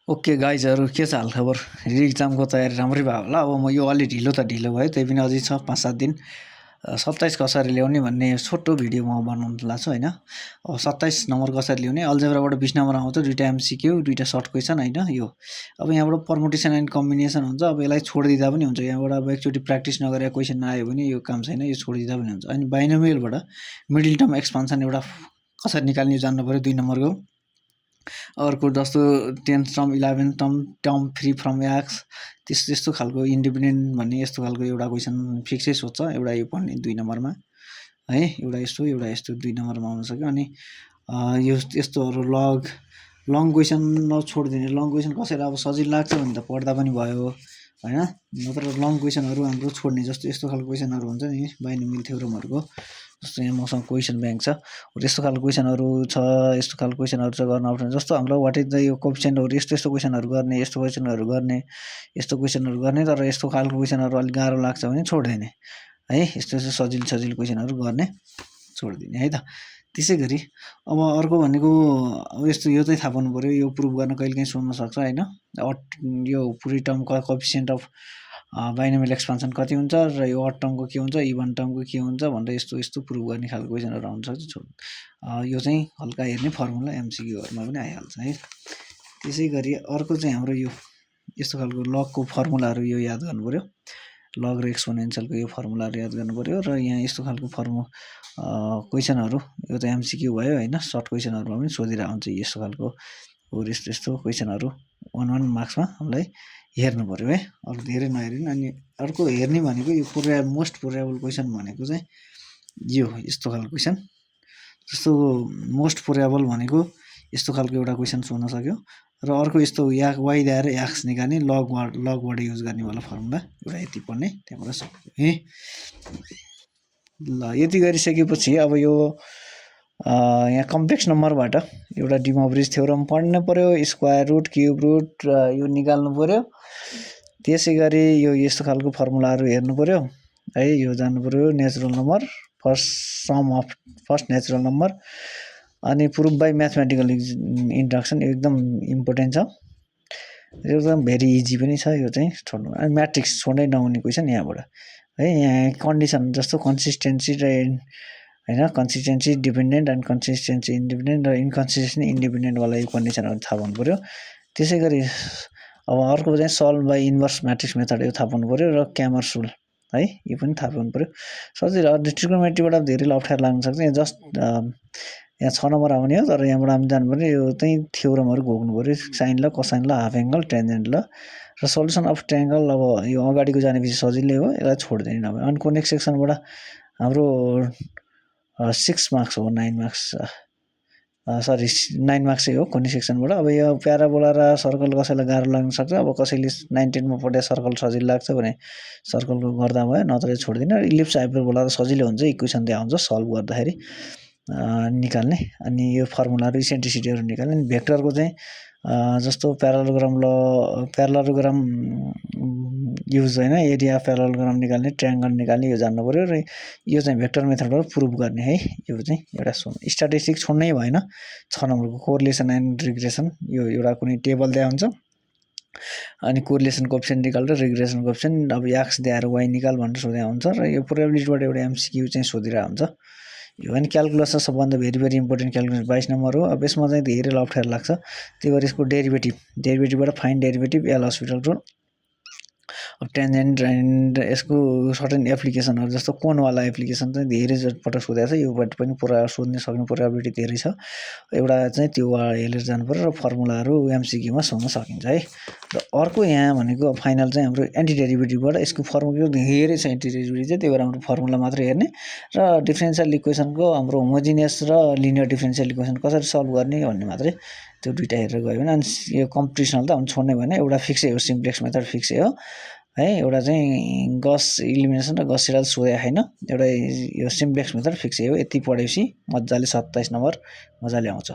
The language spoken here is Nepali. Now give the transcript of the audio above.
ओके गाइजहरू के छ हालखबर इक्जामको तयारी राम्रै भयो होला। अब म यो अलि ढिलो त ढिलो भयो, त्यही पनि अझै छ 5-7 दिन। 27 कसरी ल्याउने भन्ने छोटो भिडियो म बनाउनु लाग्छु होइन। अब 27 नम्बर कसरी ल्याउने, अल्जेब्राबाट 20 नम्बर आउँछ, दुईवटा एमसिक्यू दुईवटा सर्ट क्वेसन होइन। यो अब यहाँबाट पर्मुटेसन एन्ड कम्बिनेसन हुन्छ। अब यसलाई छोडिदिँदा पनि हुन्छ, यहाँबाट अब एकचोटि प्र्याक्टिस नगरेर क्वेसन आयो भने यो काम छैन, यो छोडिदिँदा पनि हुन्छ। अनि बाइनोमियलबाट मिडल टर्म एक्सपान्सन एउटा कसरी निकाल्ने जान्नु पऱ्यो 2 नम्बरको। अर्को जस्तो 10th term 11th term free from x त्यस्तो खालको इन्डिपेन्डेन्ट भन्ने यस्तो खालको एउटा क्वेसन फिक्सै सोध्छ। एउटा यो पढ्ने 2 नम्बरमा है, एउटा यस्तो 2 नम्बरमा आउन सक्यो। अनि यो यस्तोहरू लङ क्वेसन नछोडिदिने। लङ क्वेसन कसैलाई अब सजिलो लाग्छ भने त पढ्दा पनि भयो होइन, नत्र लङ क्वेसनहरू हाम्रो छोड्ने। जस्तो यस्तो खालको क्वेसनहरू हुन्छ नि बाइनोमियल थ्योरमहरूको, जस्तो यहाँ मसँग क्वेसन ब्याङ्क छ, यस्तो खालको क्वेसनहरू छ, यस्तो खालको क्वेसनहरू चाहिँ गर्न अप्ठ्यारो। जस्तो हाम्रो वाट इज द यो कोएफिसिएन्टहरू, यस्तो क्वेसनहरू गर्ने, यस्तो क्वेसनहरू गर्ने, तर यस्तो खालको क्वेसनहरू अलिक गाह्रो लाग्छ भने छोडिदिने है। यस्तो सजिलो क्वेसनहरू गर्ने छोडिदिने है त। त्यसै गरी अब अर्को भनेको अब यस्तो यो चाहिँ थाहा पाउनु पऱ्यो, यो प्रुभ गर्न कहिलेकाहीँ सोध्न सक्छ होइन। यो पुरै term coefficient of binomial expansion कति हुन्छ र यो अड टर्मको के हुन्छ, इभन टर्मको के हुन्छ भनेर यस्तो प्रुभ गर्ने खालको क्वेसनहरू आउन सक्छ। यो चाहिँ हल्का हेर्ने फर्मुला एमसिक्यूहरूमा पनि आइहाल्छ है। त्यसै गरी अर्को चाहिँ हाम्रो यो यस्तो खालको लगको फर्मुलाहरू यो याद गर्नु पऱ्यो। लग र एक्सपोनेन्सियलको यो फर्मुलाहरू याद गर्नु पऱ्यो। र यहाँ यस्तो खालको क्वेसनहरू यो त एमसिक्यू भयो होइन। सर्ट क्वेसनहरूमा पनि सोधिरहेको हुन्छ यस्तो खालको यस्तो क्वेसनहरू 1 मार्क्समा हामीलाई हेर्नु पऱ्यो है। अरू धेरै नहेर्ने। अनि अर्को हेर्ने भनेको यो मोस्ट प्रोबेबल क्वेसन भनेको चाहिँ यो यस्तो खालको क्वेसन। जस्तो मोस्ट प्रोबेबल भनेको यस्तो खालको एउटा क्वेसन सोध्न सक्यो। र अर्को यस्तो वाइ ल्याएर एक्स निकाल्ने, लगबाट युज गर्ने वाला फर्मुला एउटा यति पढ्ने, त्यहाँबाट सक्यो है। ल यति गरिसकेपछि अब यो यहाँ कम्प्लेक्स नम्बरबाट एउटा डी मोब्रिज थ्योरम पढ्नु पऱ्यो, स्क्वायर रुट, क्युब रुट यो निकाल्नु पऱ्यो। त्यसै गरी यो यस्तो खालको फर्मुलाहरू हेर्नु पऱ्यो है। यो जान्नु पऱ्यो natural number, first natural number, अनि प्रुफ बाई म्याथमेटिकल इन्डक्सन एकदम इम्पोर्टेन्ट छ। एकदम भेरी इजी पनि छ यो चाहिँ छोड्नु। अनि म्याट्रिक्स छोड्नै नहुने क्वेसन यहाँबाट है। यहाँ कन्डिसन जस्तो कन्सिस्टेन्सी र होइन, consistency dependent and consistency independent र इन्कन्सिस्टेन्सी इन्डिपेन्डेन्टवाला यो कन्डिसनहरू थाहा पाउनु पऱ्यो। त्यसै गरी अब अर्को चाहिँ solve by inverse matrix method यो थाहा पाउनु पऱ्यो। र क्यामर्स रुल है, यो पनि थाहा पाउनु पऱ्यो। सजिलो ट्रिगोनोमेट्रीबाट धेरै अप्ठ्यारो लाग्न सक्छ। यहाँ जस्ट यहाँ 6 नम्बर आउने हो, तर यहाँबाट हामी जानु पऱ्यो यो चाहिँ थ्योरमहरू घोक्नु पऱ्यो। साइन ल, कोसाइन ल, हाफ एङ्गल, टेन्जेन्ट ल र सल्युसन अफ ट्रायङ्गल। अब यो अगाडिको जानेपछि सजिलै हो, यसलाई छोडिदिने नभए। अनि कोनिक सेक्सनबाट हाम्रो 6 मार्क्स हो, 9 मार्क्स 9 मार्क्सै हो कोनिक सेक्सनबाट। अब यो प्याराबोला र सर्कल कसैलाई गाह्रो लाग्न सक्छ। अब कसैले 9-10मा पढे सर्कल सजिलो लाग्छ भने सर्कलको गर्दा भयो, नत्र छोडिदिने। इलिप्स हाइपरबोला त सजिलो हुन्छ, इक्वेसन दिए हुन्छ सल्भ गर्दाखेरि निकाल्ने। अनि यो फर्मुलाहरू इसेन्ट्रिसिटीहरू निकाल्ने। अनि भेक्टरको चाहिँ जस्तो प्यारालोग्राम युज होइन, एरिया प्यारालोग्राम निकाल्ने, ट्रायङ्गल निकाल्ने यो जान्नु पऱ्यो। र यो चाहिँ भेक्टर मेथडबाट प्रुभ गर्ने है। यो चाहिँ एउटा स्ट्याटिस्टिक्स छोड्नै भएन। 6 नम्बरको कोरिलेसन एन्ड रिग्रेसन यो एउटा कुनै टेबल दिया हुन्छ, अनि कोरिलेसन कोएफिसिएन्ट निकाल र रिग्रेसन कोएफिसिएन्ट। अब एक्स दिएर वाइ निकाल भनेर सोधेको हुन्छ। र यो प्रोबेबिलिटीबाट एउटा एमसिक्यू चाहिँ सोधिरहेको हुन्छ यो। अनि क्यालकुलस छ सबभन्दा भेरी इम्पोर्टेन्ट क्यालकुलस 22 नम्बर हो। अब यसमा चाहिँ धेरै अप्ठ्यारो लाग्छ, त्यही भएर यसको डेरिभेटिभबाट find derivative L'Hospital rule. अब टेन्जेन्ट एन्ड यसको सर्टेन एप्लिकेसनहरू जस्तो कोनवाला एप्लिकेसन चाहिँ धेरै पटक सोधेको छ। योबाट पनि पुरा सोध्न सक्ने प्रोबेबिलिटी धेरै छ। एउटा चाहिँ त्यो हेरेर जानु पर्यो र फर्मुलाहरू एमसिक्यूमा सोध्न सकिन्छ है। र अर्को यहाँ भनेको फाइनल चाहिँ हाम्रो एन्टी डेरिभेटिभबाट यसको फर्मुला धेरै छ। एन्टी डेरिभेटिभ चाहिँ त्यही भएर हाम्रो फर्मुला मात्रै हेर्ने र डिफरेन्सियल इक्वेसनको हाम्रो होमोजिनियस र लिनियर डिफरेन्सियल इक्वेसन कसरी सल्भ गर्ने भन्ने मात्रै, त्यो दुईटा हेरेर गयो भने। अनि यो कम्पिटिसनल त हामी छोड्नै भएन, एउटा फिक्सै हो, सिम्प्लेक्स मेथड फिक्सै हो है। एउटा चाहिँ गस इलिमिनेसन र गस सिडल सोधेको छैन। एउटा यो सिम्प्लेक्स मेथड फिक्सै हो। यति पढेपछि मजाले 27 नम्बर मजाले आउँछ।